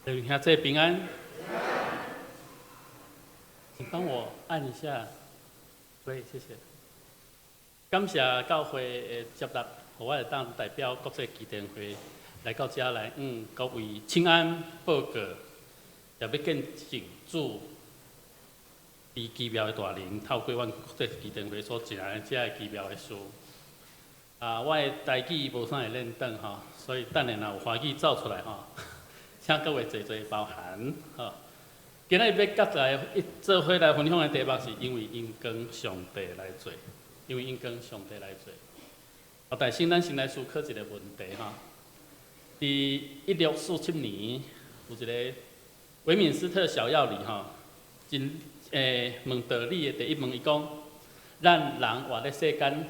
兄弟平安，請幫我按一下，對，謝謝。感謝教會的接納，予我會當代表國際基甸會來到遮來，各位請安報告，也欲見證主伊奇妙的大能，透過阮國際基甸會所行的這个奇妙的事。啊，我的台語無啥會輪轉吼，所以等下若有華語走出來吼，請各位濟濟包涵，吼。今仔日欲佮大家做伙來分享的題目是因為榮光上帝來做，因為榮光上帝來做。哦，但先咱先來思考一個問題吼。佇1647年，有一個威敏斯特小要理吼，真問道理的第一問，伊講：咱人活咧世間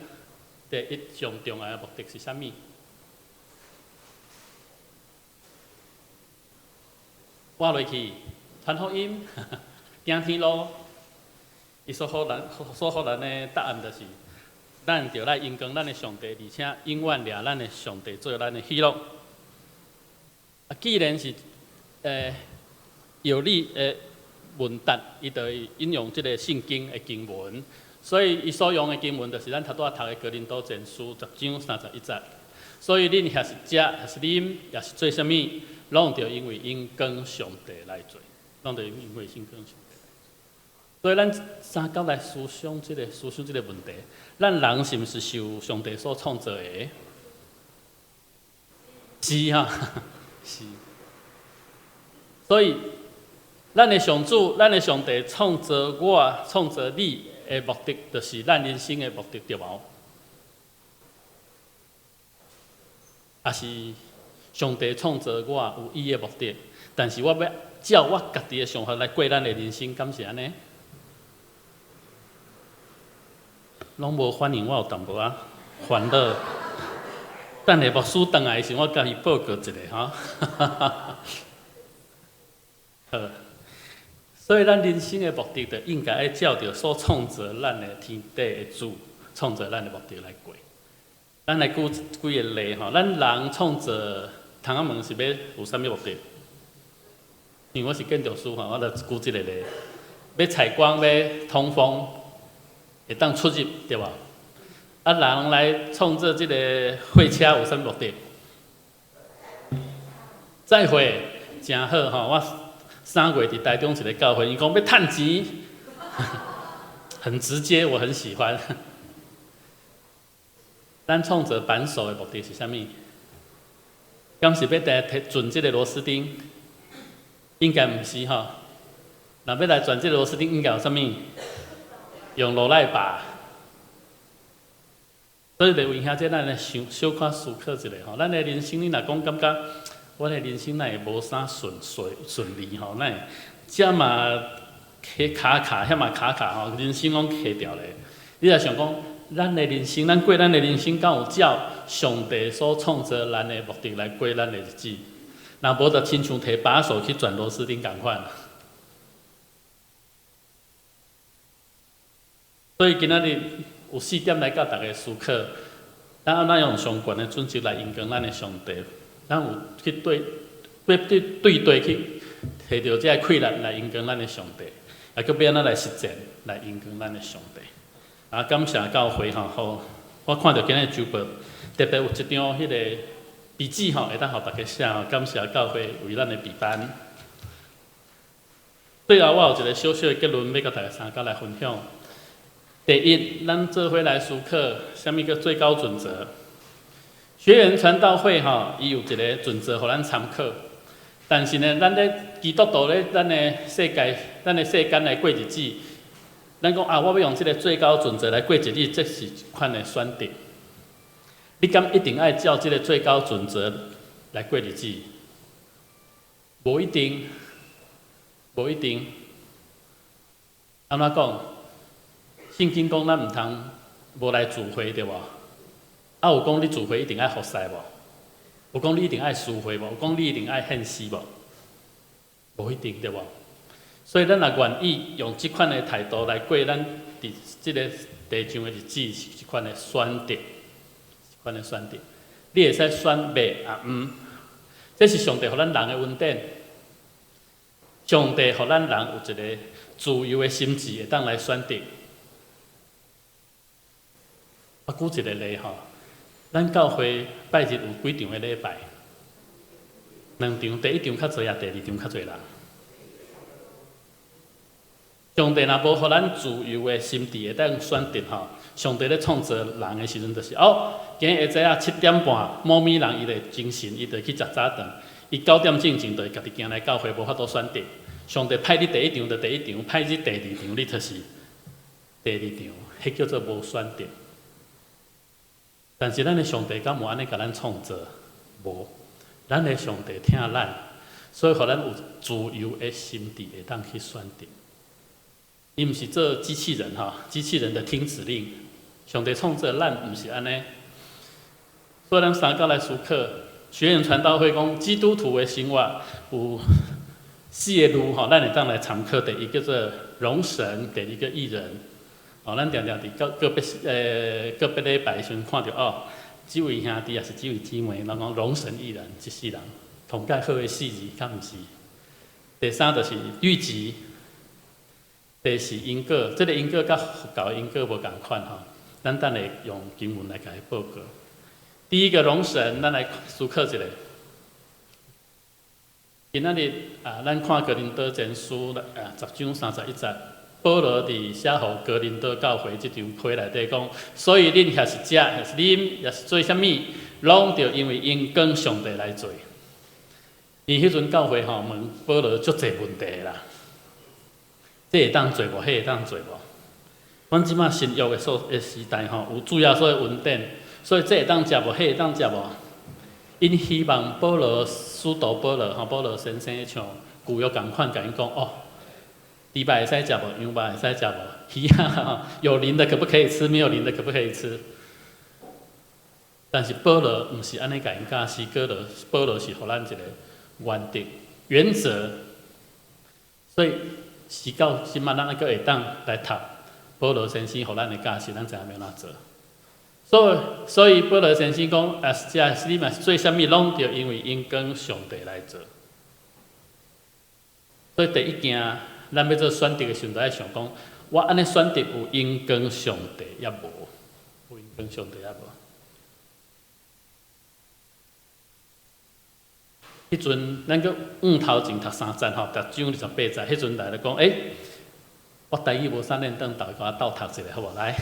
第一上重要的目的是啥物？活落去，傳福音，行天路。伊所予咱的答案就是：咱著愛榮光咱的上帝，而且永遠掠咱的上帝做咱的喜樂。啊，既然是有理的問答，伊就會引用這個聖經的經文，所以伊所用的經文就是咱頭拄仔讀的哥林多前書10章31節。所以恁抑是食，抑是啉，抑是做啥物，攏著因為榮光上帝來做，攏著因為榮光上帝。所以咱三角來思想這個問題：咱人是毋是受上帝所創造的？是哈，是。所以，咱的上主、咱的上帝創造我、創造你的目的，就是咱人生的目的，對無？抑是上帝創造我有伊的目的，但是我欲照我家己的想法來過咱的人生，敢是按呢？攏無反應，我有淡薄仔煩惱。等下牧師轉來的時，我共伊報告一下吼。好，所以咱人生的目的，就應該愛照著所創造咱的天地的主創造咱的目的來過。咱來舉幾個例吼，咱人創造窗仔門是欲有啥物目的？因為我是建築師吼，我就舉這個例：欲採光，欲通風，會當出入，對無？啊，人來創造這個貨車有啥物目的？載貨誠好吼，我3月佇台中一個教會，伊講欲趁錢，很直接，我很喜歡。咱創造扳手的目的是啥物？敢是欲來鑽這個螺絲釘？應該毋是吼。若欲來鑽這個螺絲釘，應該有啥物？用落來拔。所以，各位兄弟，咱來想小可思考一下吼。咱的人生，你若講感覺，我的人生哪會無啥順遂順利吼？哪會這嘛卡卡，遐嘛卡卡吼，人生攏卡著咧。你若想講，咱的人生，咱過咱的人生，敢有照上帝所創造咱的目的來過咱的日子？若無就親像提把手去鑽螺絲釘仝款。所以今仔日有四點來佮大家思考，咱按怎用上懸的準則來榮光咱的上帝？咱有去對對對對對去提著這个氣力來榮光咱的上帝，啊，閣欲按怎來實踐來榮光咱的上帝？啊，感謝教會吼，予我看著今日周報，特別有一張彼個筆記吼，會當予大家寫吼。感謝教會為咱的備辦。最後，我有一個小小的結論欲佮大家三角來分享。第一，咱做伙來思考，啥物叫最高準則？學員傳道會吼，伊有一個準則予咱參考。但是呢，咱咧基督徒咧，咱的世界，咱的世間來過日子，咱講啊，我欲用這个最高準則來過日子，這是一款的選擇。你敢一定愛照這个最高準則來過日子？無一定，無一定。按怎講？聖經講咱毋通無來聚會，對無？啊，有講你聚會一定愛服侍無？有講你一定愛司會無？有講你一定愛獻詩無？無一定，對無？所以咱若願意用這款的態度來過咱佇這个地上的日子，是一款的選擇，一款的選擇。你會使選欲抑毋，這是上帝予咱人的恩典。上帝予咱人有一个自由的心志，會當來選擇。我舉一個例吼，咱教會拜日有幾場的禮拜？兩場，第一場較濟啊，第二場較濟人。上帝若無予咱自由的心智會當選擇吼，上帝咧創造人的時陣就是哦，今日下早啊7點半，某物人伊就精神，伊就去食早頓，伊9點進前就會家己行來教會，無法度選擇。上帝派你第一場就第一場，派你第二場你就是第二場，彼叫做無選擇。但是咱的上帝敢有按呢共咱創造？無，咱的上帝疼咱，所以予咱有自由的心智會當去選擇。伊毋是做機器人吼，機器人的聽指令。上帝創造咱毋是按呢，所以咱三角來思考，學員傳道會講基督徒的生活有四个路吼，咱會當來參考。第一叫做榮神，第二個義人。哦，咱定定佇個個別個別禮拜時陣看著哦，這位兄弟抑是這位姊妹，攏講榮神益人，一世人同蓋好的四字，敢毋是？第三就是律己。第四因果，這个因果佮佛教的因果無仝款吼。咱等下用經文來共伊報告。第一個榮神，咱來思考一下。今仔日啊，咱看哥林多前書啊10章31節，保羅佇寫予哥林多教會這張批內底講，所以恁抑是食，抑是啉，抑是做啥物，攏著因為榮光上帝來做。伊彼陣教會吼問保羅足濟問題啦。這會當做無？彼會當做無？阮這馬新約的所的時代吼，有主耶穌的恩典，所以這會當食無？彼會當食無？𪜶希望保羅使徒保羅吼，保羅先生像舊約仝款，共𪜶講哦，豬肉會使食無？羊肉會使食無？魚仔吼，有鱗的可不可以吃？沒有鱗的可不可以吃？但是保羅毋是按呢共𪜶教示，保羅保羅是予咱一個原則原則，所以時到這馬，咱猶閣會當來讀保羅先生予咱的教示，咱知影欲按怎做。所以，所以保羅先生講，啊，是食是你嘛是做啥物，攏著因為榮光上帝來做。所以第一件，咱欲做選擇的時陣，就愛想講，我按呢選擇有榮光上帝抑無？有榮光上帝抑無？彼陣咱閣往頭前讀三節吼，十章28節，彼陣來咧講，欸，我台語無啥練轉，逐家共我鬥讀一下好無？來，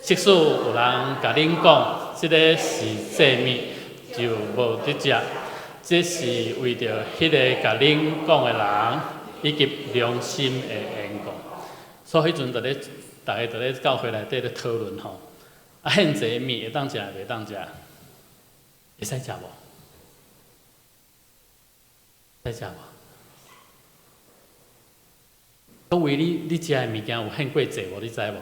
即使有人共恁講，這个是祭物，就無得食。這是為著彼个共恁講的人以及良心的緣故。所以彼陣就咧，逐家就咧教會內底咧討論吼，啊，獻祭物會當食，袂當食？會使食無？會使食無？各位，你你食的物件有獻過祭無？你知無？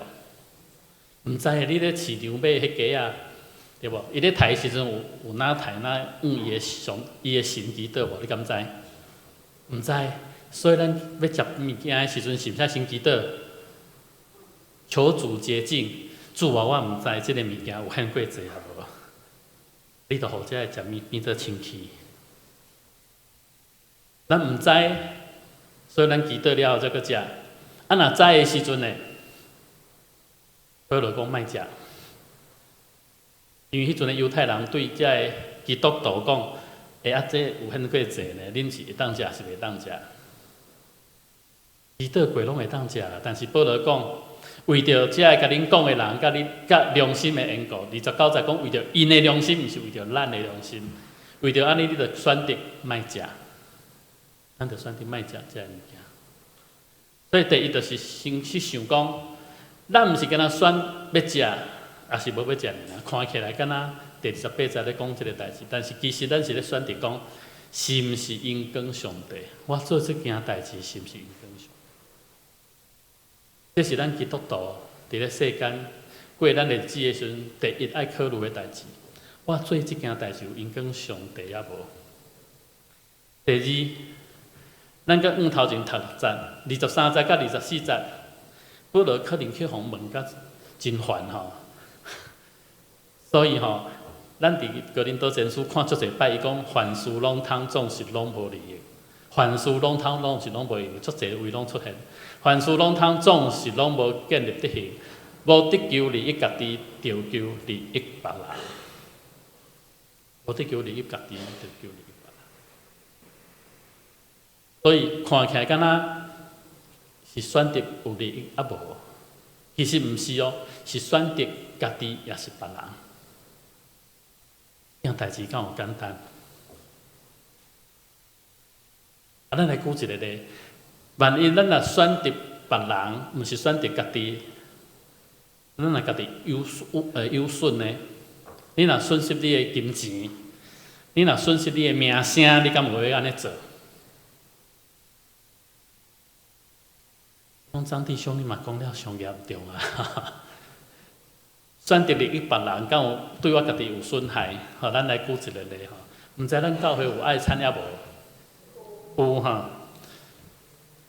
毋知你咧市場買彼雞仔，對無？伊咧刣的時陣有有哪刣哪向伊的上伊的神祈禱無？你敢知？毋知，所以咱欲食物件的時陣，是毋是愛先祈禱？求主潔淨，主啊，我毋知這个物件有獻過祭抑無？你著予這个食物變做清氣。咱毋知，所以咱祈禱了後才閣食。啊，若知的時陣呢？保羅講莫食，因為彼陣的猶太人對這个基督徒講：欸，啊，這有獻過祭呢，恁是會當食，是袂當食？祈禱過攏會當食啦，但是保羅講，為著這个共恁講的人，佮你佮良心的緣故，29節講為著𪜶的良心，毋是為著咱的良心。為著按呢，你著選擇莫食，咱著選擇莫食這个物件。所以第一就是先去想講，咱毋是干焦選欲食，抑是無欲食爾。看起來敢若第28節咧講這个代誌，但是其實咱是咧選擇講，是毋是榮光上帝？我做這件代誌是毋是榮光上帝？這是咱基督徒佇咧世間過咱日子的時陣，第一愛考慮的代誌。我做這件代誌有榮光上帝抑無？第二，咱閣往頭前讀六節，23節佮24節，保羅可能去予問甲真煩吼，所以吼，咱佇哥林多前書看足濟擺，伊講凡事攏通，總是攏無利益；凡事攏通，攏是攏無用，足濟位攏出現。凡事攏通，總是攏無建立德行，無得求利益家己，著求利益別人。無得求利益家己，著求利益別人。所以看起來敢若是選擇有利益啊無？其實毋是哦，是選擇家己抑是別人。這代誌敢有簡單？啊，咱來舉一个例，萬一咱若選擇別人，毋是選擇家己，咱若家己有損呢？你若損失你的金錢，你若損失你的名聲，你敢會按呢做？講張弟兄，你嘛講了傷嚴重啊！選擇利益別人，敢有對我家己有損害？吼，咱來舉一个例吼，毋知咱教會有愛餐抑無？有哈。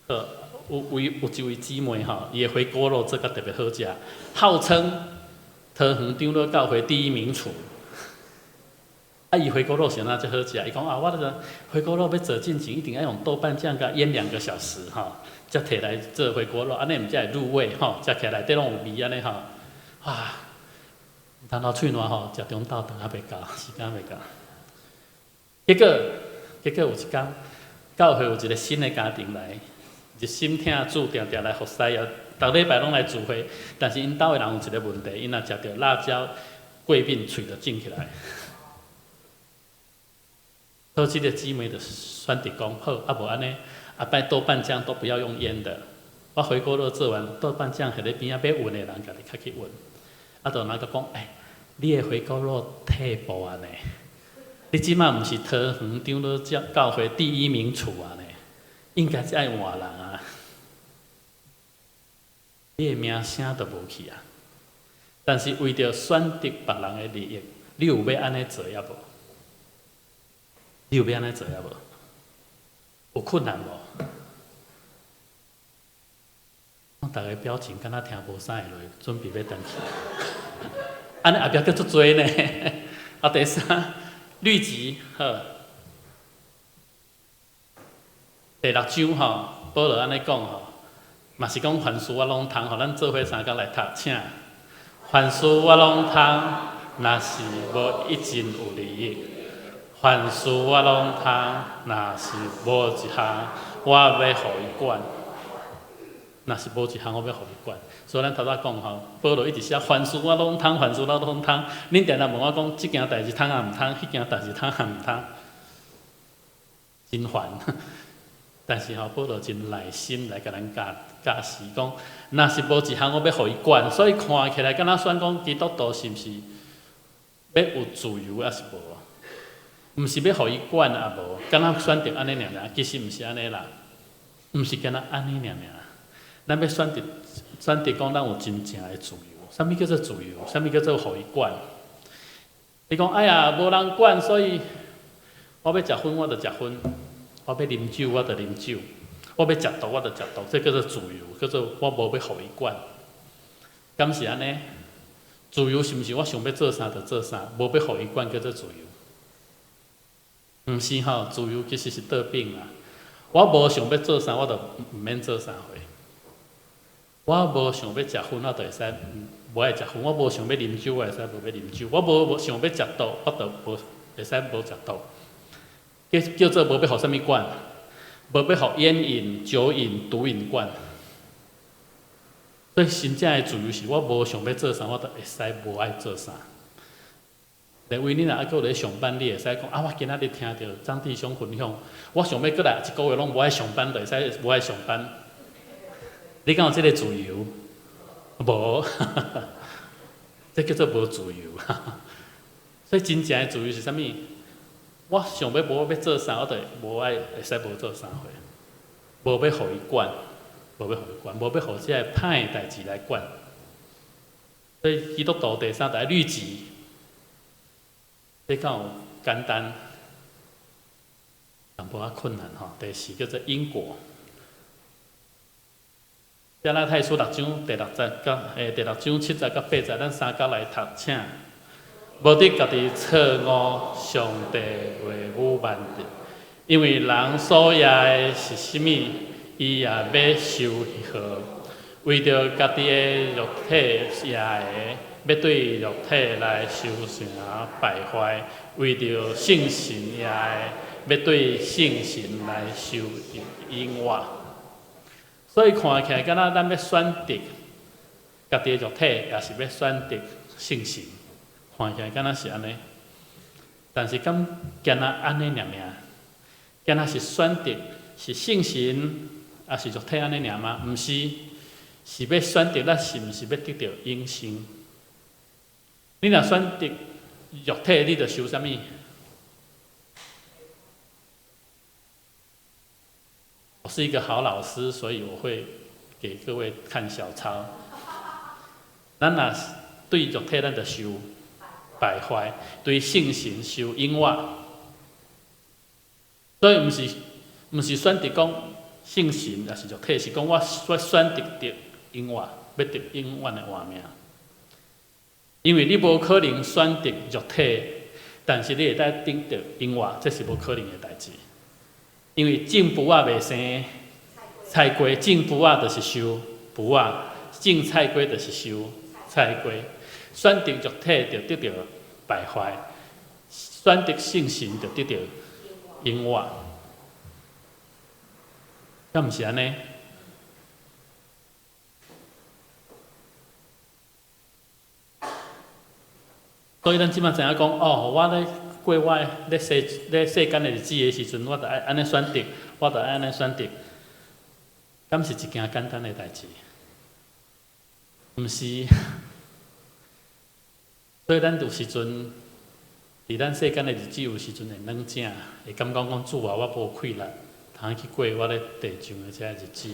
好，有一位姊妹吼，伊的回鍋肉做甲特別好食，號稱桃園長老教會第一名廚。啊，伊回鍋肉是按怎遮好食？伊講啊，我這個回鍋肉欲做進前，一定愛用豆瓣醬共醃2個小時吼，才提來做回鍋肉，按呢毋才會入味吼，食起來內底攏有味按呢吼。哇！等到喙瀾吼，食中晝頓猶未到，時間未到。結果有一工，教會有一個新的家庭來，熱心疼主，定定來服侍啊，逐禮拜攏來聚會。但是𪜶兜的人有一個問題，𪜶若食著辣椒過敏，喙就腫起來。所以這個姊妹就選擇講好，啊無按呢，後擺豆瓣醬都不要用醃的。我回鍋肉做完，豆瓣醬佇咧邊仔欲勻的人，家己較去勻。啊，就人就講，欸，你的回鍋肉退步啊呢？你這馬毋是桃園長老教會第一名廚啊呢？應該是愛換人啊！你的名聲都無去啊！但是為著選擇別人的利益，你有欲按呢做抑無？你有欲按呢做抑無？有困難無？逐家表情敢若聽無啥會落，準備欲轉去。按呢後壁閣足濟呢。啊，第三，律己好。第六章吼，保羅按呢講吼，嘛是講凡事我攏通，予咱做伙三工來讀，請。凡事我攏通，若是無一件有利益；凡事我攏通，若是無一項我欲予伊管。若是無一項我欲予伊管。所以咱頭拄仔講吼，保羅一直寫凡事我攏通，凡事我攏通。恁定定問我講，這件代誌通抑毋通？彼件代誌通抑毋通？真煩。但是吼，保羅真耐心來共咱教教示講，若是無一項我欲予伊管，所以看起來敢若選講基督徒是毋是欲有自由抑是無？毋是欲予伊管抑無？敢若選擇按呢爾爾，其實毋是按呢啦，毋是敢若按呢爾爾。咱欲選擇講，咱有真正的自由。啥物叫做自由？啥物叫做予伊管？你講哎呀，無人管，所以我欲食薰，我就食薰；我欲啉酒，我就啉酒；我欲食毒，我就食毒。這叫做自由，叫做我無欲予伊管。敢是按呢？自由是毋是我想欲做啥就做啥，無欲予伊管叫做自由？毋是吼，自由其實是倒反啦。我無想欲做啥，我就毋免做啥貨。我無想欲食薰，我就會使無愛食薰；我無想欲啉酒，我會使無欲啉酒；我無想欲食毒，我就無會使無食毒。叫做無欲予啥物管，無欲予煙癮、酒癮、毒癮管。所以真正的自由是我無想欲做啥，我就會使無愛做啥。例如你若猶閣有咧上班，你會使講啊，我今仔日聽著張弟兄分享，我想欲過來一個月攏無愛上班，就會使無愛上班。你敢有這个自由？無，這叫做無自由。所以真正的自由是啥物？我想欲無欲做啥，我就無愛會使無做啥貨，無欲予伊管，無欲予伊管，無欲予這个歹代誌來管。所以基督徒第三就愛律己，這敢有簡單？淡薄仔困難吼。第四叫做因果。加拉太書六章第六節佮第六章七節佮八節，咱三角來讀，請。無得家己錯誤上帝話語原則，因為人所掖的是啥物，伊也欲收穫。為著家己的肉體掖的，欲對肉體來修成敗壞；為著聖神掖的，欲對聖神來收永活。所以看起來，敢若咱欲選擇家己的肉體，抑是欲選擇聖神，看起來敢若是按呢。但是敢敢若按呢爾爾？敢若是選擇是聖神，抑是肉體按呢爾嗎？毋是，是欲選擇咱是毋是欲得著永生？你若選擇肉體，你就收啥物？我是一個好老師，所以我會給各位看小抄。咱若對肉體，咱就收敗壞；對聖神收永活。所以毋是選擇講聖神，抑是肉體，是講我選擇得永活，欲得永遠的活命。因為你無可能選擇肉體，但是你會當得著永活，這是無可能的代誌。因為種匏仔袂生菜瓜，種匏仔就是收匏仔，種菜瓜就是收菜瓜。選擇肉體就得著敗壞，選擇聖神就得著永活。敢毋是按呢？所以咱這擺知影講，哦，我咧過我的咧世咧世間的日子的時陣，我著愛按呢選擇，我著愛按呢選擇，敢是一件簡單的代誌？毋是。所以咱有時陣，佇咱世間的日子，有時陣會軟正，會感覺講主啊，我無氣力，通去過我咧地上的這个日子。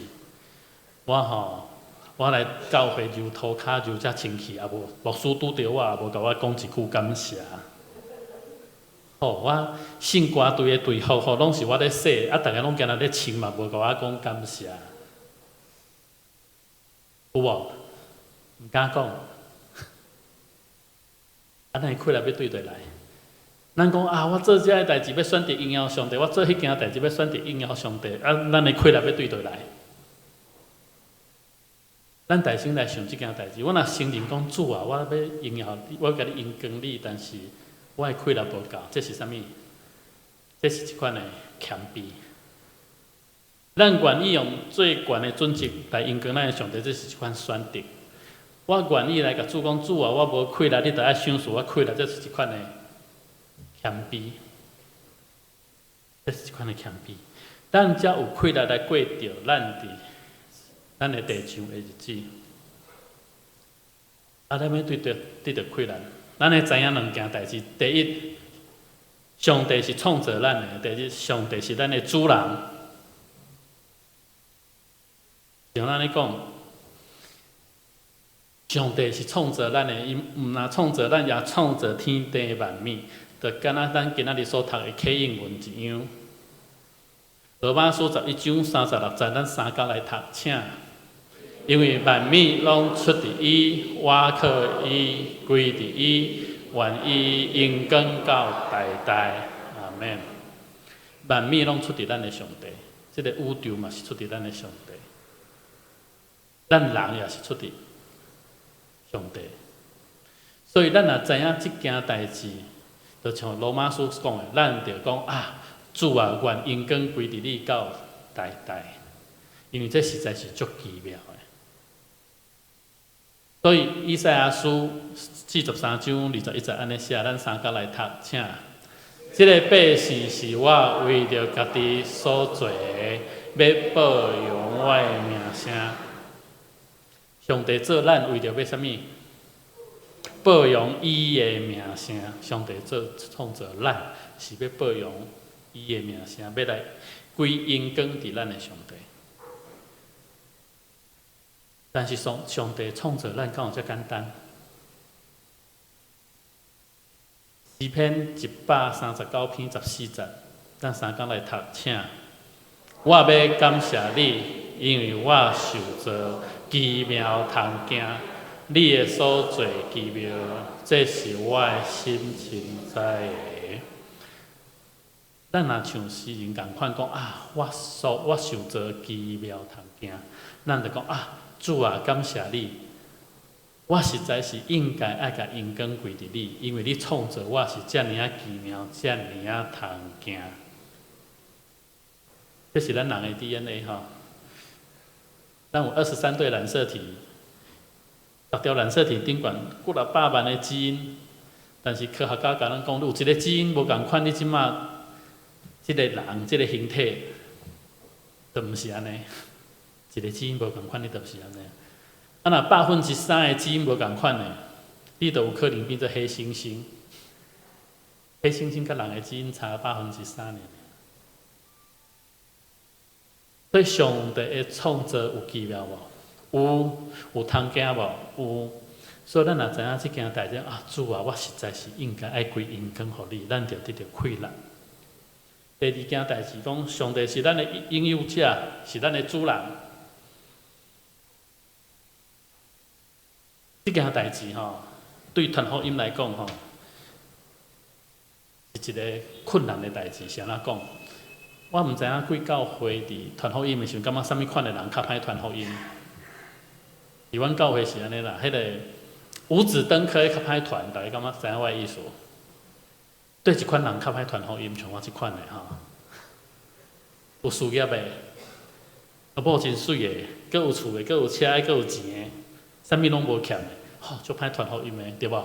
我吼，我來教會揉塗跤揉遮清氣，也無牧師拄著我，也無共我講一句感謝。吼，我聖歌隊的隊服吼，攏是我咧洗，啊，逐家攏今仔咧穿嘛，無共我講感謝。有無？毋敢講。啊，咱的氣力欲對佗來？咱講啊，我做這个代誌欲選擇榮耀上帝，我做彼件代誌欲選擇榮耀上帝，啊，咱的氣力欲對佗來？咱大先來想這件代誌。我若承認講主啊，我欲榮耀你，我欲共你榮光你，但是我的氣力無夠，這是啥物？這是一款的謙卑。咱願意用最懸的準則來榮光咱的上帝，這是一款選擇。我願意來共主講，主啊，我無氣力，你著愛賞賜我氣力，這是一款的謙卑。這是一款的謙卑。咱才有氣力來過著咱佇咱的地上的日子。啊，咱欲對著得著氣力，咱會知影兩件代誌：第一，上帝是創造咱的；第二，上帝是咱的主人。像咱咧講，上帝是創造咱的，伊毋但創造咱，也創造天地萬物，就敢若咱今仔日所讀的啟應文一樣。羅馬書11章36節，咱三工來讀，請。因為萬物攏出佇伊，倚靠伊，歸佇伊，願伊榮光到代代。阿們。萬物攏出佇咱的上帝，這個宇宙嘛是出佇咱的上帝，咱人也是出佇上帝。所以咱若知影這件代誌，就像羅馬書講的，咱就講啊，主啊，願榮光歸佇你到代代，因為這實在是足奇妙的。所以以賽亞書43章21節按呢寫，咱三工來讀，請。這个百姓是我為著家己所做的，欲報揚我的名聲。上帝做咱為著欲啥物？報揚伊的名聲。上帝做創造咱，是欲報揚伊的名聲，欲來歸榮光佇咱的上帝。但是上上帝創造咱，敢有遮簡單？詩篇139篇14節，咱三工來讀，請。我欲感謝你，因為我受造奇妙通行，你的所做奇妙，這是我的心深知的。咱若像詩人仝款講啊，我受造奇妙通行，咱就講啊，主啊，感謝你，我實在是應該愛共榮光歸佇你，因為你創造我是遮爾仔奇妙，遮爾仔通行。這是咱人的 DNA 吼，咱有23對染色體，10條染色體頂懸幾若百萬的基因，但是科學家共咱講，有一個基因無仝款，你這馬這个人這个形體，就毋是按呢。一个基因無仝款，你就毋是按呢。啊，若3%的基因無仝款的，你就有可能變做黑猩猩。黑猩猩佮人的基因差3%爾。所以上帝的創造有奇妙無？有，有通行無？有。所以咱若知影這件代誌啊，主啊，我實在是應該愛歸榮光予你，咱就得著快樂。第二件代誌講，上帝是咱的擁有者，是咱的主人。這件代誌吼，對傳福音來講吼，是一個困難的代誌。是按怎講？我毋知影貴教會佇傳福音的時陣，感覺啥物款的人較歹傳福音？佇阮教會是按呢啦，彼個五子登科較歹傳，大家感覺知影我的意思無？對一款人較歹傳福音，像我這款的吼，有事業的，啊某真媠的，閣有厝的，閣有車的，閣有錢的，啥物攏無欠的，吼，足歹傳福音的，對無？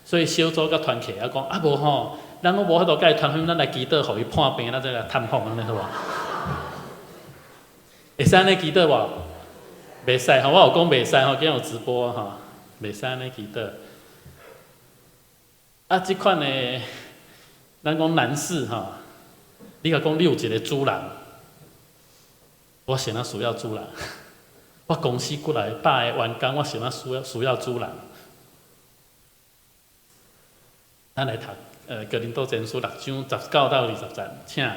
所以小組佮團契仔講，啊無吼，咱攏無法度共伊傳福音，咱來祈禱，予伊破病，咱再來探訪，按呢好無？會使按呢祈禱無？袂使吼，我有講袂使吼，今有直播吼，袂使按呢祈禱。啊，這款的，咱講男士吼，你共講你有一個主人，我啥物需要主人？我公司過來百个員工，我啥物需要主人？咱來讀，哥林多前書六章19到20節，請。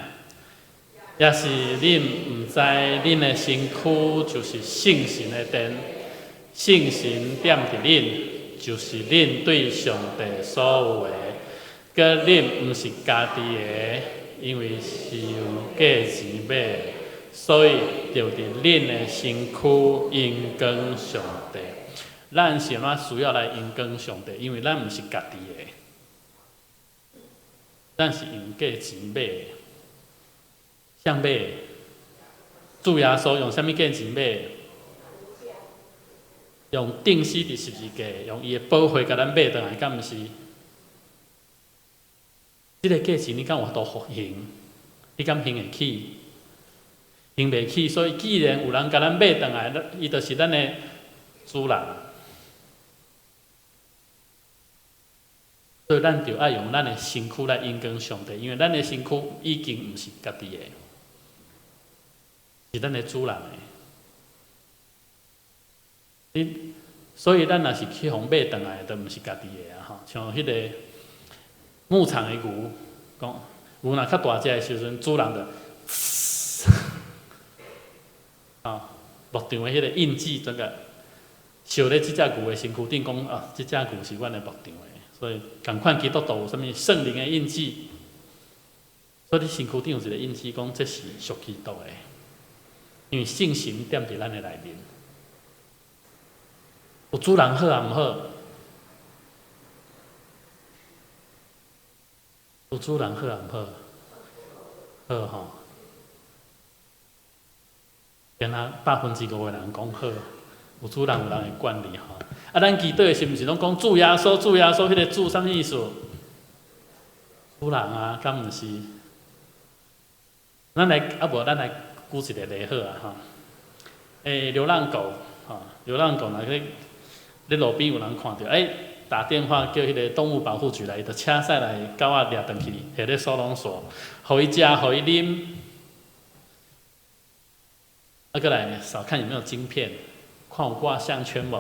抑是恁毋知恁的身軀就是聖神的殿，聖神踮佇恁，就是恁對上帝所有的。閣恁毋是家己的，因為是用價錢買的，所以就佇恁的身軀榮光上帝。咱是按怎需要來榮光上帝？因為咱毋是家己的，咱是用價錢買的。誰買的？主耶穌用啥物價錢買的？用釘死佇十字架，用伊的寶血共咱買轉來，敢毋是？這个價錢你敢有法度還？你敢還會起？還袂起，所以既然有人共咱買轉來，伊就是咱的主人。所以咱就愛用咱的身軀來榮光上帝，因為咱的身軀已經毋是家己的，是咱的主人的。你所以咱若是去予買轉來，就毋是家己的啊！吼，像彼個牧場的牛，講牛若較大隻的時陣，主人就啊，牧場的彼個印記，整個繡咧這隻牛的身軀頂，講啊，這隻牛是阮的牧場的。所以仝款基督徒有啥物聖靈的印記，所以你身軀頂有一個印記，講這是屬基督的，因為聖神踮佇咱的內面。有主人好抑毋好？有主人好抑毋好？好吼。敢若5%的人講好，有主人有人會管理吼。啊，咱祈禱的時毋是攏講主耶穌，主耶穌，彼個主啥物意思？主人啊，敢毋是？咱來啊，無咱來舉一個例好啊吼。流浪狗，吼，流浪狗若去咧路邊有人看著，打電話叫彼個動物保護局來，伊就車駛來狗仔掠轉去，提咧收容所，予伊食，予伊啉，啊，閣來掃看有沒有晶片，看有掛項圈無？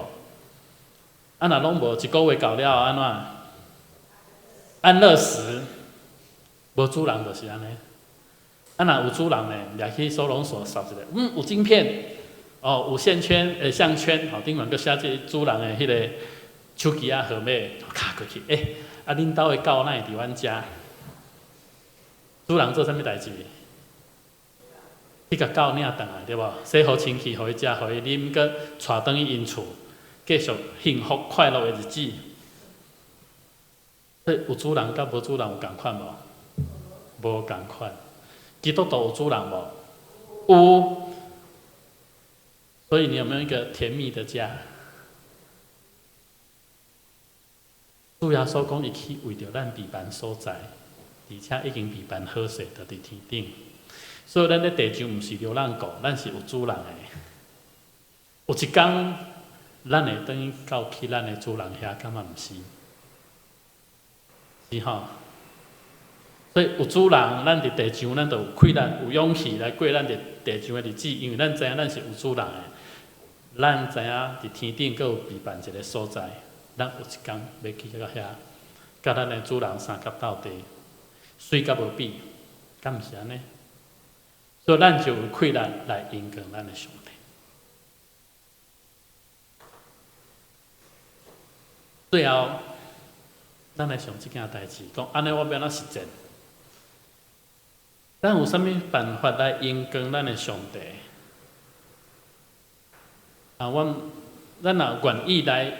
啊，若攏無，一個月到了後按怎？安樂死，無主人就是按呢。啊，若有主人呢，掠去收容所掃一下，有晶片，哦，有線圈，項圈，吼，頂懸閣寫這主人的彼個手機仔號碼，敲過去，啊，恁兜的狗哪會佇阮遮？主人做啥物代誌？去共狗領轉來，對無？洗好身軀，予伊食，予伊啉，閣帶轉去𪜶厝，繼續幸福快樂的日子。所以有主人佮無主人有仝款無？無仝款。基督徒有主人無？有。所以你有沒有一個甜蜜的家？主耶穌講，伊去為著咱備辦所在，而且已經備辦好勢，就佇天頂。所以咱佇地上毋是流浪狗，咱是有主人的。有一工，咱會轉去到去咱的主人遐，敢嘛毋是？是吼。所以有主人，咱佇地上，咱就有氣力、有勇氣來過咱佇地上的日子，因為咱知影咱是有主人的。咱知影佇天頂閣有備辦一個所在，咱有一工欲去到遐，佮咱的主人相佮鬥陣，媠佮無比，敢毋是按呢？所以咱就有氣力來榮光咱的上帝。最後，咱來想這件代誌，講按呢我欲按怎實踐？咱有啥物辦法來榮光咱的上帝？啊，阮咱若願意來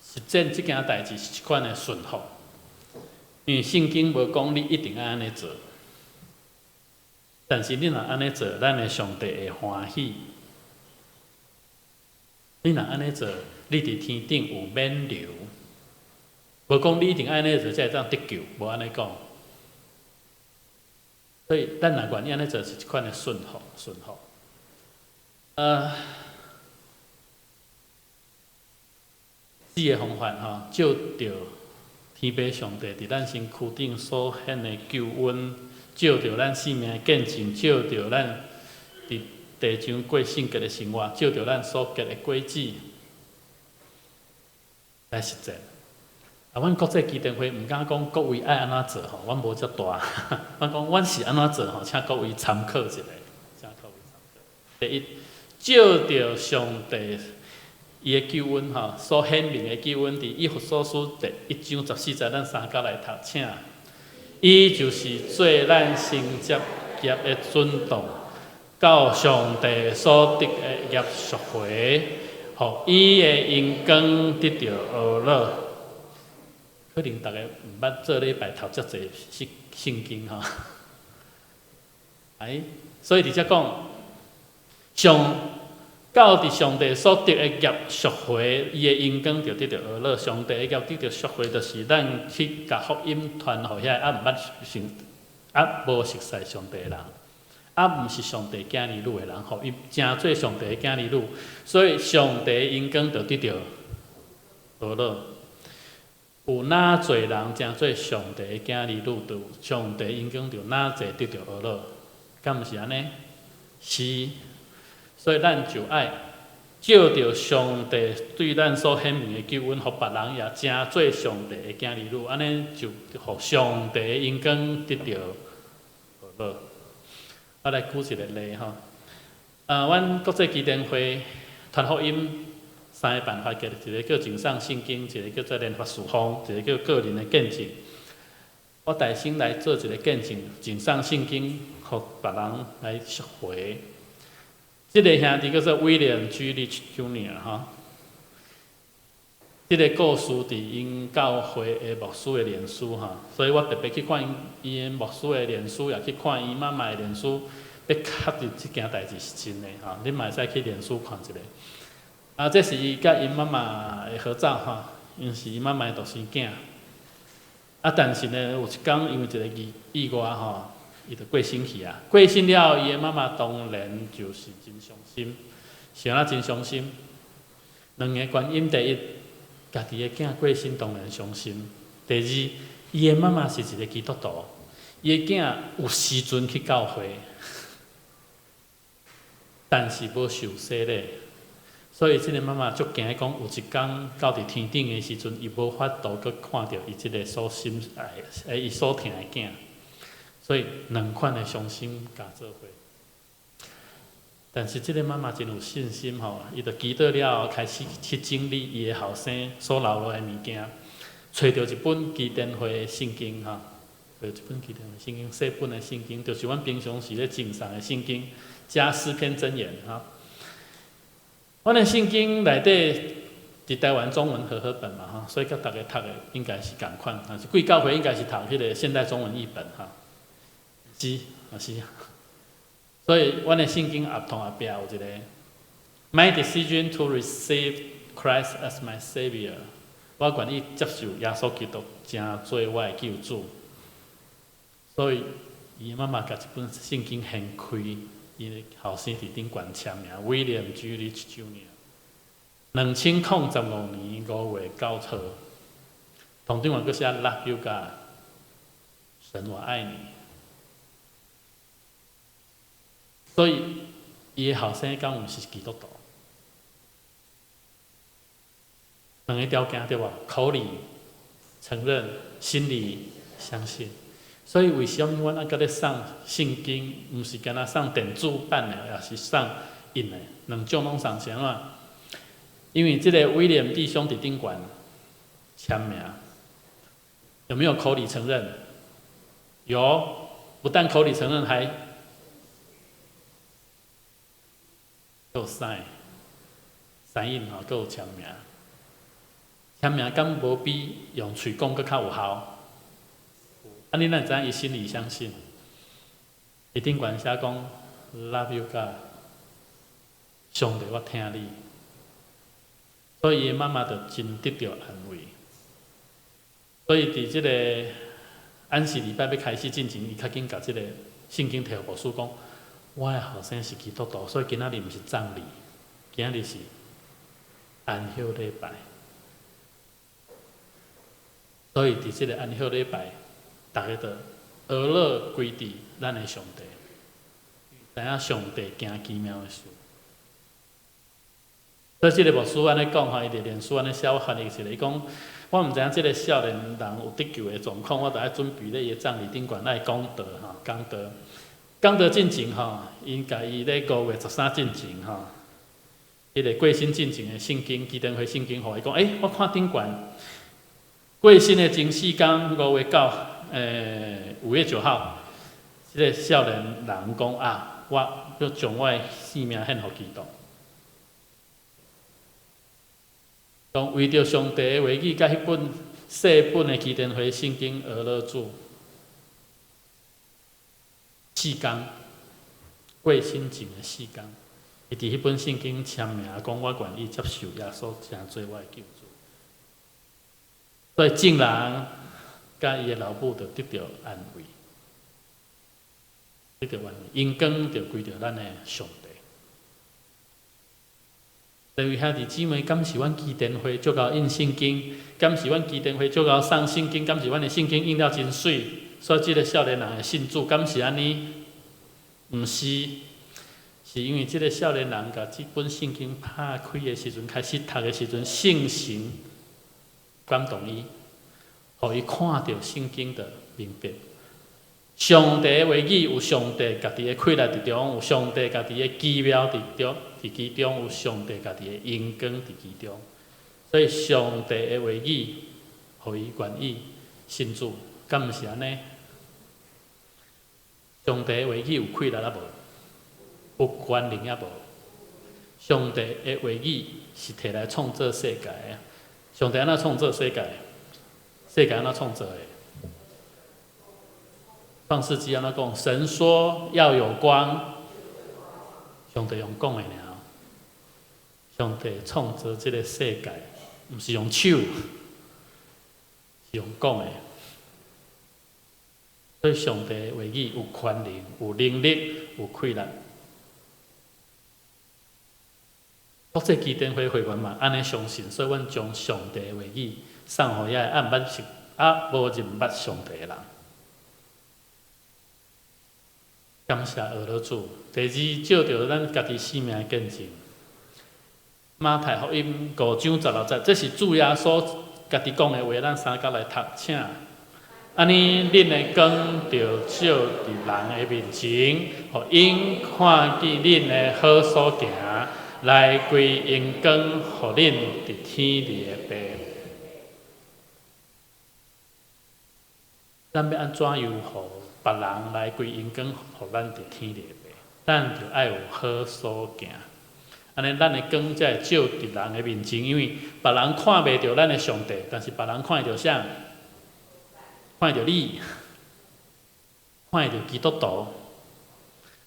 實踐這件代誌，是一款的順服。因為聖經無講你一定愛按呢做，但是你若按呢做，咱的上帝會歡喜。你若按呢做，你佇天頂有免留。無講你一定愛按呢做才會當得救，無按呢講。所以，咱若願意按呢做，是一款的順服，順服。四个方法吼，照著天父上帝佇咱身軀頂所顯的救恩，照著咱生命的見證，照著咱佇地上過聖潔的生活，照著咱所結的果子來實踐。啊，阮國際基甸會毋敢講各位愛按怎做吼，阮無遮大。阮講阮是按怎做吼，請各位參考一下，請各位參考。第一，照著上帝伊的救恩吼，所顯明的救恩，佇以弗所書第一章十四節，咱三甲來讀，請。伊就是做咱承接業的准當，到上帝所得的業贖回，予伊的榮光得著呵咾。可能逐家毋捌做禮拜讀遮濟聖聖經吼，哎，所以佇遮講，上到佇上帝所得的業贖回，伊的榮光就得著呵咾。上帝的業得著贖回，就是咱去共福音傳予遐個猶毋捌信、猶無熟似上帝的人，猶毋是上帝囝兒女的人，予伊成做上帝的囝兒女，所以上帝的榮光就得著呵咾。有哪濟人成做上帝的囝兒女，就上帝榮光就哪濟得著呵咾，敢毋是按呢？是，所以咱就愛照著上帝對咱所顯明的救恩，予別人也成做上帝的囝兒女，按呢就予上帝的榮光得著呵咾。我來舉一個例吼，阮國際基甸會傳福音。三个辦法，一個叫贈送聖經，一個叫做聯合事奉，一個叫個人的見證。我代先來做一個見證，贈送聖經，予別人來贖回。這個兄弟叫做威廉 ·G. Leach Jr. 吼。這個故事佇𪜶教會的牧師的臉書吼，所以我特別去看伊的牧師的臉書，也去看伊媽媽的臉書，欲確認這件代誌是真的吼。恁嘛會使去臉書看一下。啊，這是伊佮𪜶媽媽的合照吼，𪜶是伊媽媽的獨生囝。啊，但是呢，有一工因為一個意意外吼，伊就過身去啊。過身了後，伊的媽媽當然就是真傷心，是按怎真傷心？兩个原因，第一，家己的囝過身當然傷心；第二，伊的媽媽是一個基督徒，伊的囝有時陣去教會，但是無受洗禮。所以，這个媽媽足驚講，有一工到佇天頂的時陣，伊無法度閣看著伊這个所心愛、伊所疼的囝。所以，兩款的傷心共做伙。但是，這个媽媽真有信心吼，伊就祈禱了後，開始去整理伊的後生所留落來的物件，揣著一本基甸會的聖經吼。對，這本基甸會聖經，細本的聖經，就是阮平常時咧經送的聖經，加詩篇箴言哈。阮的聖經內底佇台灣中文和合本嘛哈，所以佮逐家讀的應該是仝款，啊是貴教會應該是讀彼个現代中文譯本哈。是，啊是。所以阮的聖經合同後壁有一個 My decision to receive Christ as my Savior，我願意接受耶穌基督成做我的救主。所以，伊媽媽共這本聖經掀開，伊的後生佇頂懸簽名，William G. Leach Jr. 2015年5月9號，同頂懸閣寫 Love you God，神我愛你。所以，伊的後生敢有是基督徒？兩个條件對無？口裡承認，心裡相信。所以為啥物阮愛閣咧送聖經，毋是干焦送電子版的，抑是送印的，兩種攏送是按怎？因為這个威廉弟兄佇頂懸簽名，有沒有口裡承認？有，不但口裡承認，還閣有 sign，三印吼，閣有簽名。簽名敢無比用喙講閣較有效？啊！你哪會知影伊心裡相信？伊頂懸寫講 Love you God，上帝我疼你。所以伊的媽媽就真得著安慰。所以佇這个安息禮拜欲開始進前，伊較緊共這个聖經提予牧師講：我的後生是基督徒，所以今仔日毋是葬禮，今仔日是安息禮拜。所以佇這个安息禮拜，逐家就呵咾歸佇咱的上帝，知影上帝行奇妙的事。所以這个牧師按呢講吼，伊佇臉書按呢寫，我翻譯一下，伊講：我毋知影這个少年人有得救的狀況，我著愛準備咧伊的葬禮頂懸愛講道吼，講道。講道進前吼，𪜶共伊咧5月13進前吼，彼个過身進前的聖經，基甸會聖經，予伊講，欸，我看頂懸過身的前四工，5月9，5月9號，這个少年人講啊，我欲將我的性命獻予基督。講為著上帝的話語，佮彼本細本的基甸會聖經呵咾主，四工過身前的四工，伊佇彼本聖經簽名，講我願意接受耶穌成做我的救主。所以眾人佮伊的老母就得著安慰，得著安慰，榮光就歸著咱的上帝。各位兄弟姊妹，敢是阮基甸會足𠢕印聖經？敢是阮基甸會足𠢕送聖經？敢是阮的聖經印了真媠？所以這个少年人會信主，敢是按呢？毋是，是因為這个少年人共這本聖經拍開的時陣，開始讀的時陣，聖神感動伊，予伊看著聖經就明白。上帝的話語有上帝家己的氣力佇中，有上帝家己的奇妙佇中，佇其中有上帝家己的榮光佇其中。所以上帝的話語，予伊願意信主，敢毋是按呢？上帝的話語有氣力抑無？有權能抑無？上帝的話語是提來創造世界的。上帝按怎創造世界？世界按怎創造的？創世紀按怎講？神說要有光，上帝用講的爾。上帝創造這个世界，毋是用手，是用講的。所以上帝的話語有權能、有能力、有氣力。國際基甸會會員嘛，按呢相信，所以阮將上帝的話語送予遐個猶捌是猶無認捌上帝的人。感謝呵咾主。第二，照著咱家己生命的見證。馬太福音5章16節，這是主耶穌家己講的話，咱三甲來讀，請。按呢，恁的光著照佇人的面前，予𪜶看見恁的好所行，來歸榮光予恁佇天裡的爸。咱欲按怎樣予別人來歸榮光予咱佇天的爸？咱就愛有好所行，按呢咱的光才會照佇人的面前，因為別人看袂著咱的上帝，但是別人看會著啥？看會著你，看會著基督徒。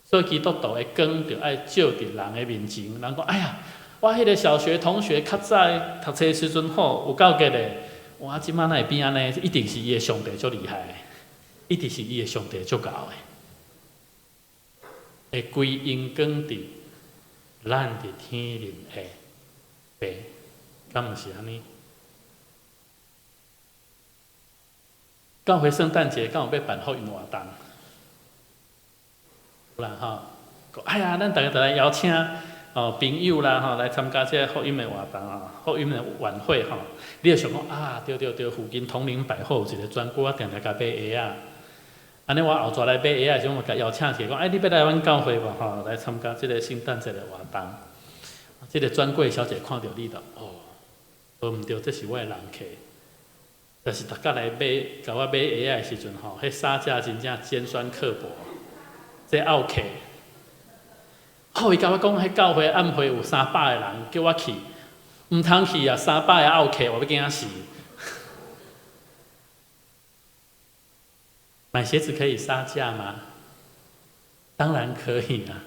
所以基督徒的光就愛照佇人的面前。人講：哎呀，我彼个小學同學較早讀冊時陣吼，有夠傑的。哇，這擺哪會變按呢？一定是伊的上帝足厲害，一定是伊的上帝足𠢕的。會歸榮光佇咱佇天靈的爸，敢毋是按呢？教會聖誕節敢有欲辦福音活動？有啦吼！哎呀，咱逐家就來邀請哦朋友啦吼來參加這個福音的活動啊，福音的晚會吼。你就想講啊，對對對，附近統領百貨有一個專櫃，我定定共買鞋仔。按呢，我後逝來買鞋仔的時陣，我共邀請起來講，哎，你欲來阮教會無吼？來參加這個聖誕節的活動。這個專櫃小姐看著你就哦，無毋對，這是我的人客。但是逐家來買，共我買鞋仔的時陣吼，彼殺價真正尖酸刻薄，這奧客。吼，伊共我講，彼教會暗會有300個人，叫我去，毋通去啊！三百个奧客，我欲驚死。買鞋子可以殺價嗎？當然可以啊，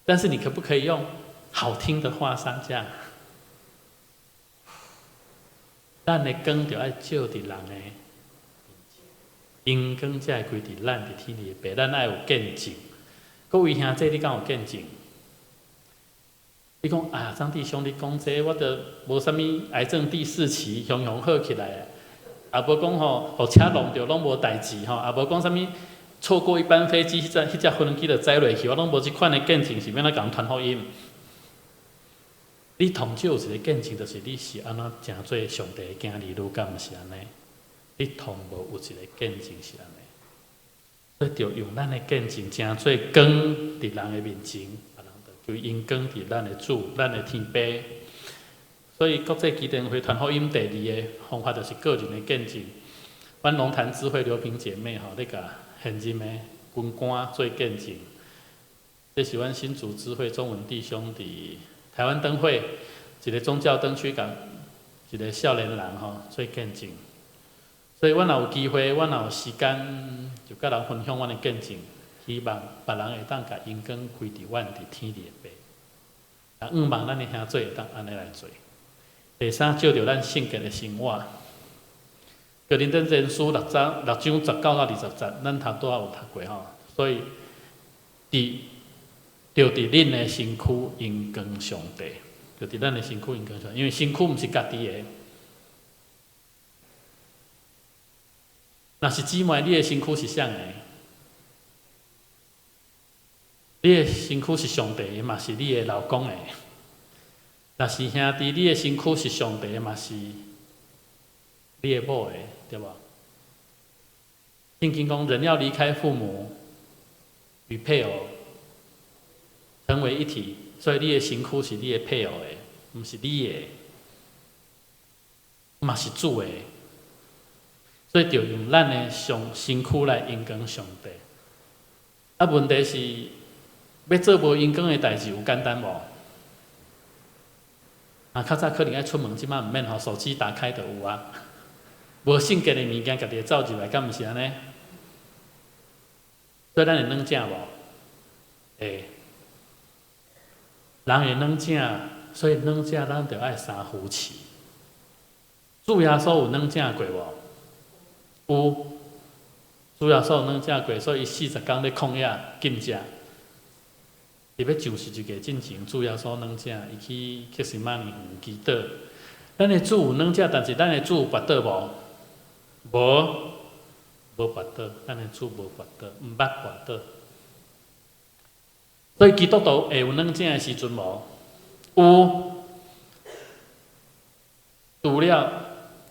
但是你可不可以用好聽的話殺價？咱的光就愛照佇人的面前，榮光才會歸佇咱佇天裡的爸，咱愛有見證。各位兄弟，你敢有見證？你講啊，張弟兄，你講這個，我著無啥物癌症第四期，雄雄好起來，也無講吼，予車挏著攏無代誌吼，也無講啥物錯過一班飛機，彼隻飛機就載落去，我攏無這款的見證，是欲按怎共人傳福音？你通少有一個見證，就是你是按怎成做上帝的囝兒，你敢毋是按呢？你通無有一個見證是按呢？所以著用咱的見證，成做光佇人的面前，別人就歸榮光佇咱的主、咱的天父。所以國際基甸會傳福音第二个方法就是個人的見證。阮龍潭智慧劉平姐妹吼，咧共現任的軍官做見證。這是阮新竹智慧中文弟兄佇台灣燈會一个宗教燈區，共一个少年人吼做見證。所以，阮若有機會，阮若有時間，就佮人分享阮的見證，希望別人會當共榮光歸佇阮佇天裡的爸。啊，向望咱的兄弟會當按呢來做。第三，照著咱聖潔的生活。哥林多前書六章6章19到20節，咱頭拄仔有讀過吼。所以，就佇恁的身軀榮光上帝，就佇咱的身軀榮光上帝，因為身軀毋是家己的。若是姊妹，你的身軀是啥的？你的身軀是上帝的，嘛是你的老公的。若是兄弟，你的身軀是上帝的，嘛是你的某的，對無？聖經講，人要離開父母，與配偶成為一體，所以你的身軀是你的配偶的，毋是你的，嘛是主的。所以，就用咱的上身軀來榮光上帝。啊，問題是，欲做無榮光的代誌有簡單無？啊，較早可能愛出門，這擺毋免吼，手機打開就有啊。無聖潔的物件，家己會走入來，敢毋是按呢？所以咱會軟正無？會。人會軟正，所以軟正咱就愛三扶持。主耶穌有軟正過無？有。主耶穌有軟正過，所以伊40工咧曠野禁食。佇欲上十字架進前，主耶穌軟正，伊去客西馬尼園祈禱。咱的主有軟正，但是咱的主有跋倒無？無，無跋倒，咱的主無跋倒，毋捌跋倒。所以基督徒會有軟正的時陣無？有。除了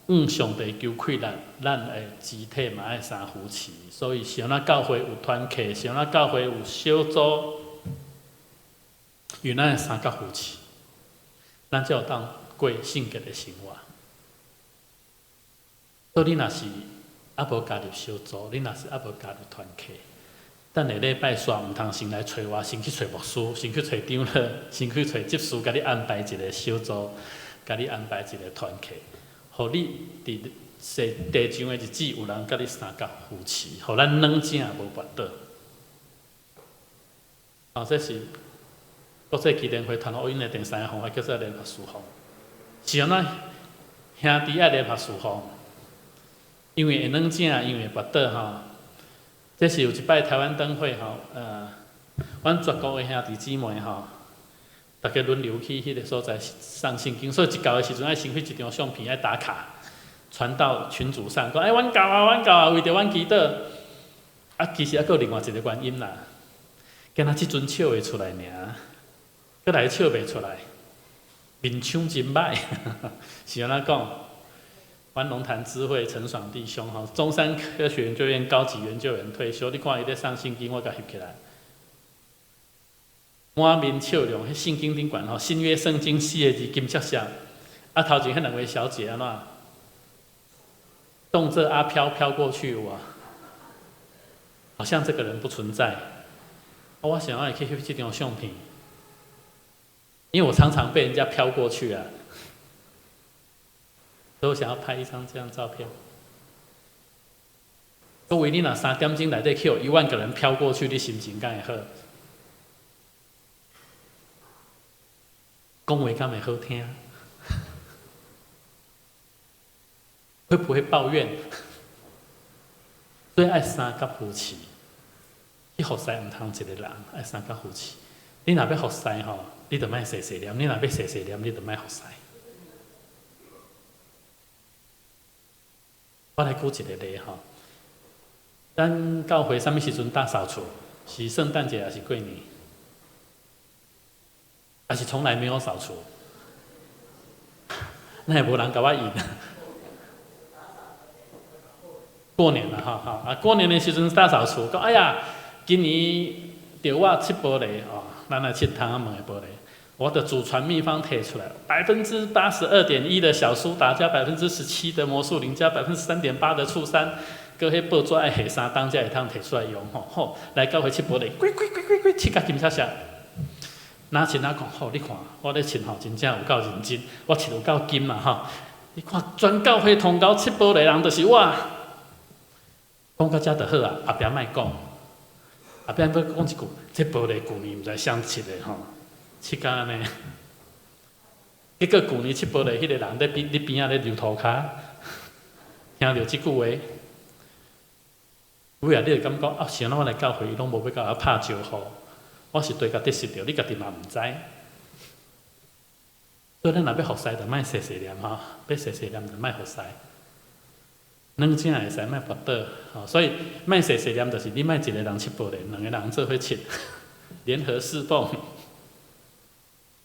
向上帝求氣力，咱的肢體嘛愛相扶持。所以，像咱教會有團契，像咱教會有小組，因為咱會相佮扶持，咱才有當過聖潔的生活。所以，你若是猶無加入小組，你若是猶無加入團契，等下禮拜煞毋通先來揣我，先去揣牧師，先去揣長老，先去揣執事，共你安排一个小組，共你安排一个團契，予你佇踅地上的日子有人佮你相佮扶持，予咱軟正無跋倒。哦，這是國際基甸會傳福音的第三個方法，叫做聯合事奉。是按怎兄弟愛聯合事奉？因為會軟正，因為會跋倒吼。這是有一擺台灣燈會吼，阮全國的兄弟姊妹吼，逐家輪流去彼个所在送聖經，所以一到的時陣愛先翕一張相片愛打卡，傳到群組上，講欸，阮到啊，阮到啊，為著阮祈禱。啊，其實猶閣有另外一個原因啦，敢若這陣笑會出來爾，閣來笑袂出來，面相真歹，是按怎講？阮龍潭智慧陳爽弟兄吼，中山科學研究院高級研究員退休，你看伊咧送聖經，我共翕起來，滿面笑容，彼聖經頂懸吼，新約聖經四个字金閃閃，啊頭前彼兩位小姐按怎？動作阿飄飄過去有無？好像這個人不存在。我想愛去翕這張相片，因為我常常被人家飄過去啊。所以我想要拍一張這樣照片。各位，你若3點鐘內底去予1萬個人飄過去，你心情敢會好？講話敢會好聽？會不會抱怨？所以愛相佮扶持。去服侍毋通一个人，愛相佮扶持。你若欲服侍吼，你就莫細細念；你若欲細細念，你就莫服侍。我來舉一個例吼，咱教會啥物時陣大掃除？是聖誕節還是過年？還是從來沒有掃除？那也無人共我應。過年啦，吼吼啊！過年的時陣大掃除，講哎呀，今年著我拭玻璃吼，咱來拭窗仔門的玻璃，我的祖傳秘方提出來，82.1%的小蘇打加17%的魔術林加3.8%的醋酸，閣彼報紙愛下3冬才會通提出來用吼。好，來教會拭玻璃，規規規規規拭甲金閃閃。若拭若講好，你看我咧拭吼，真正有夠認真，我拭有夠金啦吼。你看全教會通𠢕拭玻璃人就是我。講到遮就好啊，後壁莫講，後壁欲講一句，這玻璃舊年毋知誰拭的吼，拭甲按呢。結果舊年拭玻璃彼個人佇邊佇邊仔咧流塗跤，聽著這句話，尾仔你會感覺啊，是按怎我來教會，伊攏無欲共我拍招呼，我是對共得失著，你家己嘛毋知。所以咱若欲服侍，就莫細細念吼，欲細細念就莫服侍。軟正會使，莫跋倒，吼，所以莫細細念，就是你莫一個人拭玻璃，兩個人做伙拭，聯合侍奉，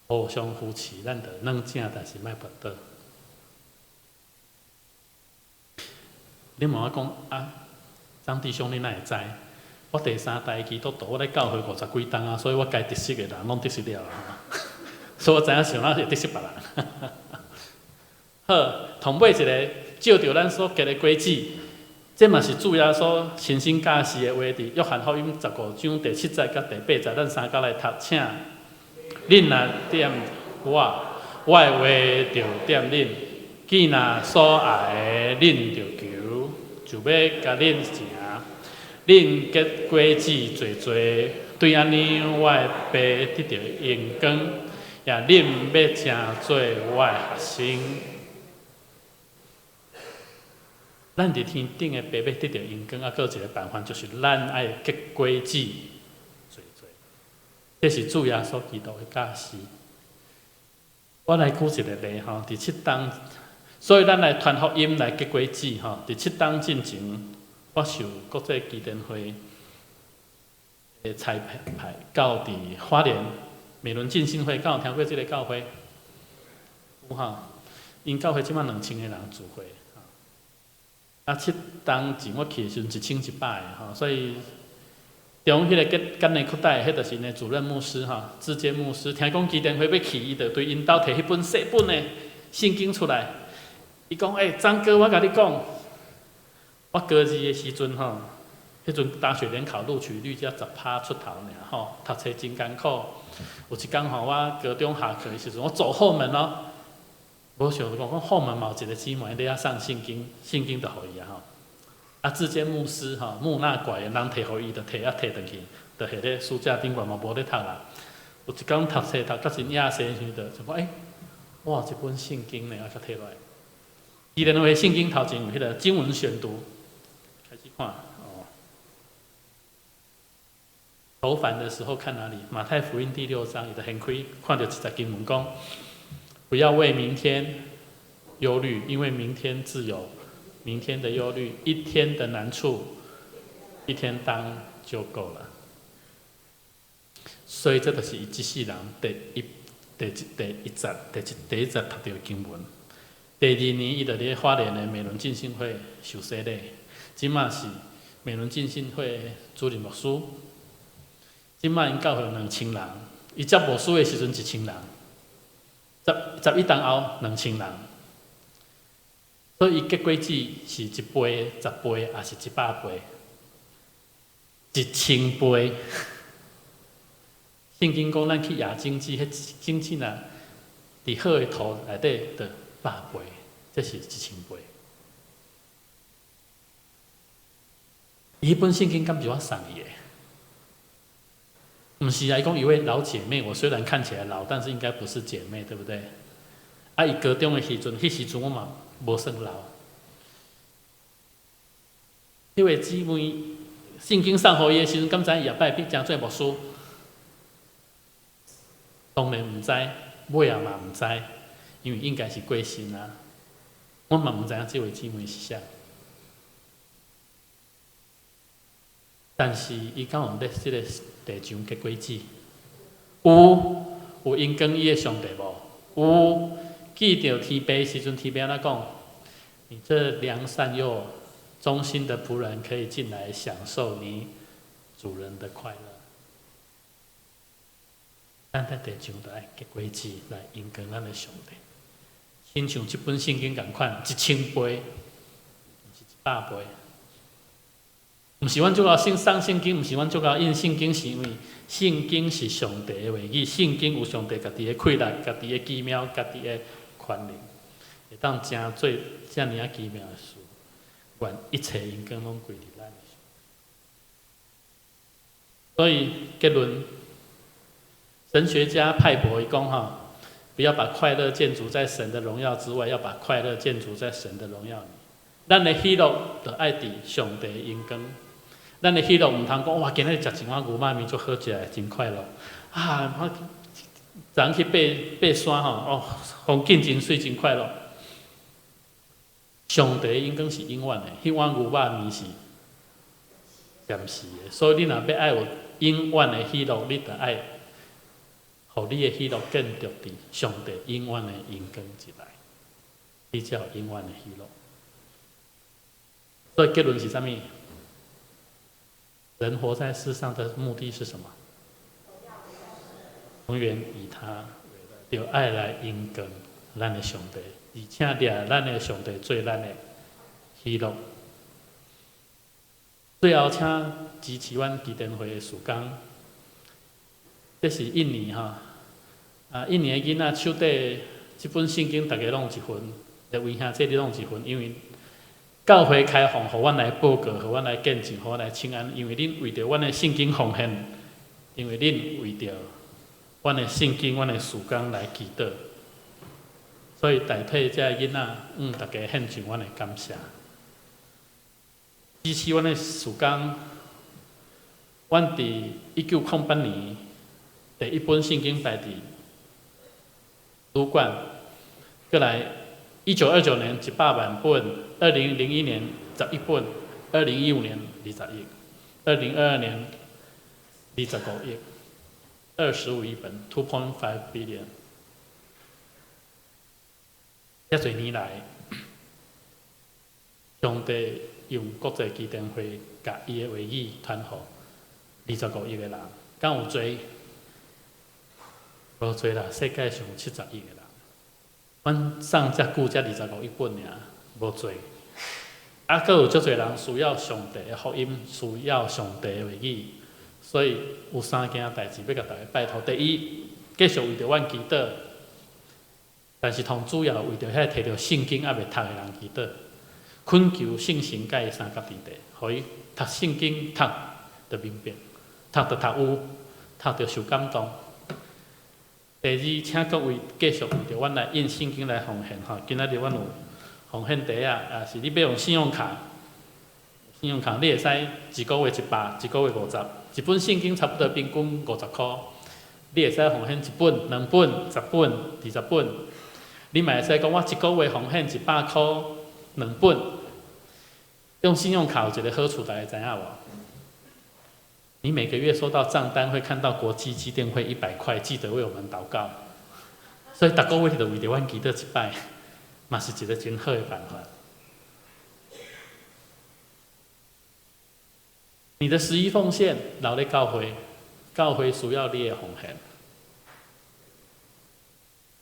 互相扶持，咱就軟正，但是莫跋倒。你問我講啊，張弟兄，你哪會知？我第三代基督徒，我咧教會五十幾冬啊，所以我該得失的人攏得失了啊，所以我知影想哪會得失別人。好，同尾一个。照著咱所結的果子，這嘛是主耶穌親身教示的話，佇約翰福音15章第七節佮第八節，咱三佮來讀，請。恁若踮我，我的話就踮恁，既若所愛的，恁就求，就欲共恁成。恁結果子濟濟，對按呢，我的爸得著榮光，也恁欲成做我的學生。咱佇天頂的爸欲得著榮光，猶閣有一個辦法，就是咱愛結果子濟濟。這是主耶穌基督的教示。我來舉一個例吼，佇七冬，所以咱來傳福音來結果子吼。佇7冬進前，我受國際基甸會的差派到佇花蓮美崙浸信會，敢有聽過這个教會？有吼，𪜶教會這擺2000個人聚會。啊，7冬前我去的時陣1100个吼，所以中彼个結簡內擴大，彼就是𪜶的主任牧師吼，志堅牧師。聽講基甸會欲去，伊就對𪜶兜提彼本細本的聖經出來。伊講：欸，張哥，我共你講，我高二的時陣吼，彼陣大學聯考錄取率才10趴出頭爾吼，讀冊真艱苦。有一工吼，我高中下課的時陣，我走後門咯，無想講講後門嘛有一個姊妹佇遐送聖經，聖經就予伊啊吼。啊，志堅牧師吼，木訥寡言，人提予伊就提啊提轉去，就下咧書架頂懸嘛無咧讀啦。有一工讀冊讀甲真野生時，就就講欸，我有一本聖經呢，我才提落來。伊認為聖經頭前有彼個經文選讀，開始看哦。愁煩的時候看哪裡？馬太福音第六章，伊就掀開，看著一節經文講：不要為明天憂慮，因為明天自有明天的憂慮，一天的難處，一天當就夠了。所以這就是伊這世人第一、第一、第一節、第一、第一節讀著的經文。第二年，伊就佇花蓮的美崙浸信會受洗禮，這馬是美崙浸信會主任牧師。這馬𪜶教會有2000人，伊接牧師的時陣1000人，11冬後2000人，所以伊結果子是一倍、10倍，抑是100倍？1000倍。聖經講，咱去攑種子，彼種子若佇好的土內底，就100倍，這是1000倍。伊彼本聖經敢是我送伊的？毋是啊，伊講一位老姐妹，我雖然看起來老，但是應該不是姐妹，對不對？啊，伊高中的時陣，彼時陣我嘛無算老。彼位姊妹聖經送予伊的時陣，敢知伊後擺變成做牧師？當然毋知，尾仔嘛毋知，因為應該是過身啊。我嘛毋知影這位姊妹是啥。但是伊敢有佇這個地上結果子？有，有榮光伊的上帝無？有，見著天父的時陣，天父按怎講？你這良善又忠心的僕人，可以進來享受你主人的快樂。咱佇地上就愛結果子來榮光咱的上帝，親像這本聖經仝款，1000倍，毋是100倍。毋是阮足𠢕信送聖經，毋是阮足𠢕印聖經，是因為聖經是上帝的話語，聖經有上帝家己的氣力、家己的奇妙、家己的權能，會當成做遮爾仔奇妙的事。願一切榮光攏歸佇咱。所以結論，神學家派伯伊講吼，不要把快樂建築在神的榮耀之外，要把快樂建築在神的榮耀裡。咱的喜樂就愛佇上帝榮光。咱的喜樂毋通講哇，今日食一碗牛肉麵足好食的，真快樂。啊，我昨昏去爬爬山吼，哦，風景真媠，真快樂。上帝榮光是永遠的，彼碗牛肉麵是暫時的。所以你若欲愛有永遠的喜樂，你就愛予你的喜樂建築佇上帝永遠的榮光之內，你才有永遠的喜樂。所以結論是啥物？人活在世上的目的是什麼？永遠以他為樂，就愛來榮光咱的上帝，而且掠咱的上帝做咱的喜樂。最後，請支持阮基甸會的事工。這是印尼吼，啊，印尼的囡仔手底這本聖經，逐家攏有一份，各位兄弟你攏有一份，因為教會開放，予阮來報告，予阮來見證，予阮來請安。因為恁為著阮的聖經奉獻，因為恁為著阮的聖經、阮的事工來祈禱，所以代替這个囡仔，向大家獻上阮的感謝。支持阮的事工，阮佇1908年第一本聖經擺佇旅館，閣來1929年100萬本，2001年10億本，2015年20億，2022年25億，25億本，2.5 billion。遮濟年來，上帝用國際基甸會共伊的話語傳予25億個人，敢有濟？無濟啦，世界上有70億個人，阮送遮久才25億本爾，無濟。啊，閣有足濟人需要上帝的福音，需要上帝的話語，所以有三件代誌欲共大家拜託。第一，繼續為著阮祈禱，但是同主要為著遐提著聖經猶未讀的人祈禱，懇求聖神佮伊相佮佇咧，予伊讀聖經讀就明白，讀就讀有，讀就受感動。第二，請各位繼續為著阮來印聖經來奉獻吼，今仔日阮有奉獻袋仔，啊是你欲用信用卡，信用卡你會使一個月100，一個月50，一本聖經差不多平均50箍，你會使奉獻一本、兩本、10本、20本，你嘛會使講我一個月奉獻100箍兩本。用信用卡有一個好處，大家知影無？你每個月收到賬單會看到國際基甸會100塊，記得為我們禱告。所以逐個月你就為著阮祈禱一擺，嘛是一個真好的辦法。你的十一奉獻留咧教會，教會需要你的奉獻。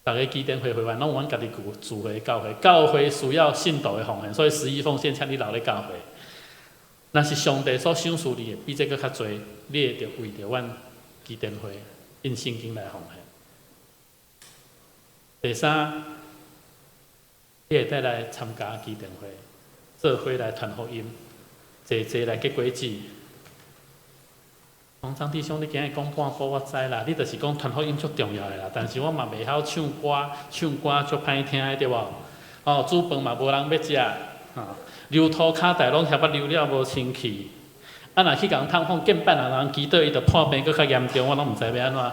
逐个基甸會會員攏有阮家己自會教會，教會需要信徒的奉獻，所以十一奉獻請你留咧教會。若是上帝所賞賜你的比這閣較濟，你會著為著阮基甸會印聖經來奉獻。第三，你會當來參加基甸會，做伙來傳福音，齊齊來結果子。講張弟兄，你今日講半晡我知啦，你就是講傳福音足重要的啦。但是我嘛袂曉唱歌，唱歌足歹聽的對無？哦，煮飯嘛無人欲食，吼，溜塗跤袋攏遐捌溜了無清氣。啊，若去共探訪見拜人人祈禱，伊就破病閣較嚴重，我攏毋知欲按怎。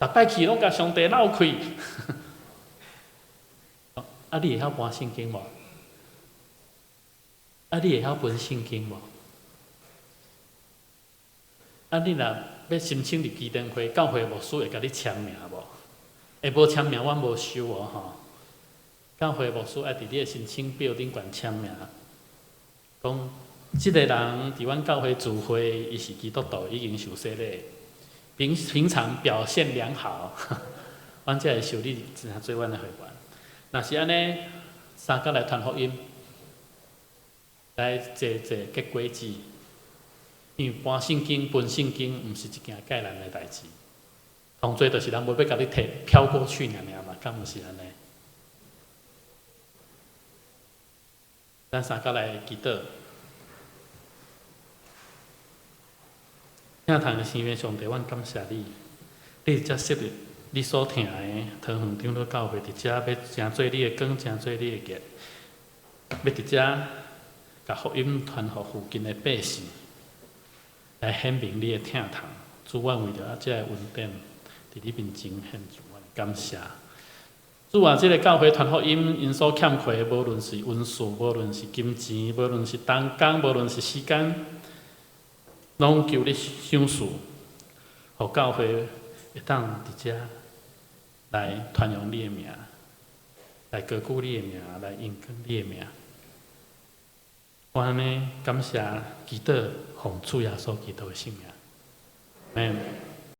逐擺去攏共上帝鬧開。啊，你會曉搬聖經無？啊，你會曉分聖經無？啊，你若欲申請入基甸會，教會牧師會共你簽名無？會無簽名，阮無收哦吼。教會牧師愛佇你的申請表頂懸簽名，講這个人佇阮教會聚會，伊是基督徒，已經受洗禮，平平常表現良好，阮才會收你做阮的會員。若是按呢，相佮來傳福音，來齊齊結果子。因為搬聖經、分聖經，毋是一件簡單的代誌。當做就是人無欲共你提飄過去爾爾嘛，敢毋是按呢？咱相佮來祈禱。疼痛的生命上帝，阮感謝你，你伫遮設立你所疼的桃園長老教會，佇遮欲成做你的光，成做你的鹽，欲佇遮共福音傳予附近的百姓，來顯明你的疼痛。主，阮為著這个恩典，佇你面前獻上阮的感謝。主啊，這个教會傳福音，𪜶所欠缺的，無論是文書，無論是金錢，無論是同工，無論是時間，攏求你賞賜，予教會會當佇遮來傳揚你的名，來高舉你的名，來榮光你的名。我按呢感謝祈禱，奉主耶穌基督的聖名，阿們。